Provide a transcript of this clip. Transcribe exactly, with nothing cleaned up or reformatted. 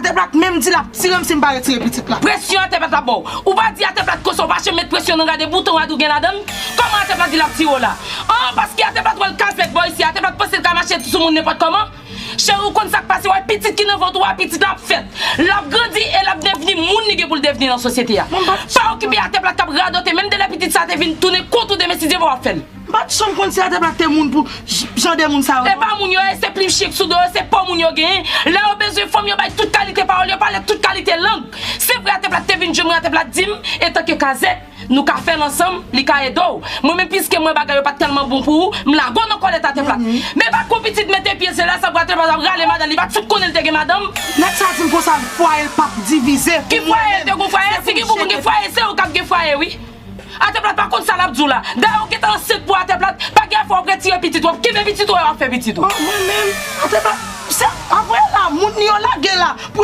Atèplat menm di l ap tire m si m pa retire pitit la. Presyon Atèplat ap ba w. Ou pa di Atèplat konsa, ou pa janm met presyon nan gade bouton rad ou gen ladan l? Kòman Atèplat di l ap tire w la? An, paske Atèplat wè l kazèk bò isi, Atèplat panse l ka mache sou moun nenpòt kòman? Cheri, ou konn sa k pase, wè pitit ki nan vant ou a, pitit la ap fèt. L ap grandi e l ap devni moun li gen pou l devni nan sosyete a. Pa okipe Atèplat k ap radote, menm de lè pitit sa te vin tounen kont ou demen, si Dye vle w ap fè l. M pa t janm konn si Atèplat te moun pou j- jan de moun sa yo. E pa moun yo ye, se plim chyen k sou do yo, se po moun yo genyen. Lè yo bezwen fanm, yo bay tout kalite pawòl, yo pale tout kalite lang. Se vre Atèplat te vin jwenn mwen, Atèplat di m, etanke kazèk, nou ka fè l ansanm, li ka ede w. Mwen menm, piske m wè bagay yo pa t tèlman bon pou ou, m lage w nan kòlèt Atèplat. Men pa kou pitit mete pye, se la sa pou Atèplat ap rale madanm, li pa t fout konnen l te gen madanm. Nèg sa di m konsa, fwaye l p ap divize. Ki fwaye? Te gon fwaye? Si gen pou moun gen fwaye, se ou k ap gen fwaye, wi. Atèplat pa konn sa l ap di w la. Dayè, ou gentan ansent pou Atèplat, pa gen afè w ap retire pitit ou, w ap kenbe pitit ou, w ap fè pitit ou. Mwen menm, Atèplat, se apre la, moun yo lage la pou